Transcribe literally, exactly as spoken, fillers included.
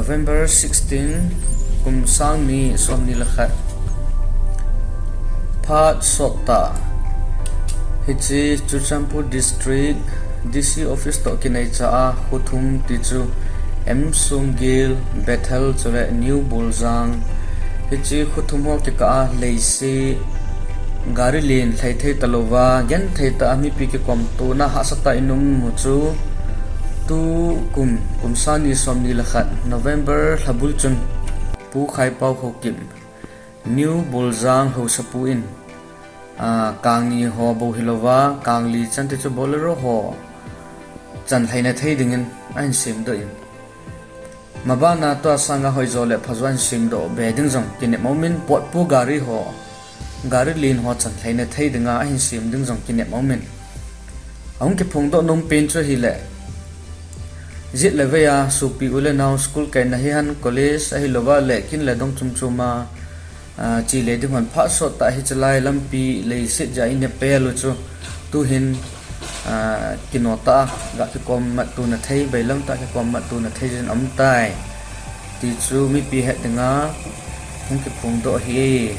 November sixteen, kum sang ni somni le khat. Phat sottah. Hiche Churachandpur District D C Office toh kinaicha a kho thum ti chu M Songgel, Bethel chule New Boljang. Hiche kho thum ho kikah a leiset gari len lhai thei talouva, genthei tah a mipi kikom tona hahsatah in um u chu, tukum, kum sang ni somni le khat, November lhabul chun Pu Khaipau Haokip, New Boljang haosapu in, a, kang ni ho bou hilouva, kang li chan ti chu Bolero ho chan lhaina thei dingin ahin semdoh in. Mabana tua sanga hoijo le phajo ahin semdoh be ding jong kinep aumin, potpu gari ho, gari len ho chan lhaina thei dinga ahin sem ding jong kinep aumin. Ahung kiphongdoh nom pen chu ahile, jet le vei a sopi u le nao, school kaina hihen, college ahilouva le kin le dong chom chom a, a, che le ding hon phat sottah hiche lai lampi leiset jeh a inep pel u chu, tuhin, a, kino tah a ga kikom mat tona thei, bailam tah a kikom mat tona thei jin aum tai, ti chu mipi het dinga hung kiphongdoh ahi.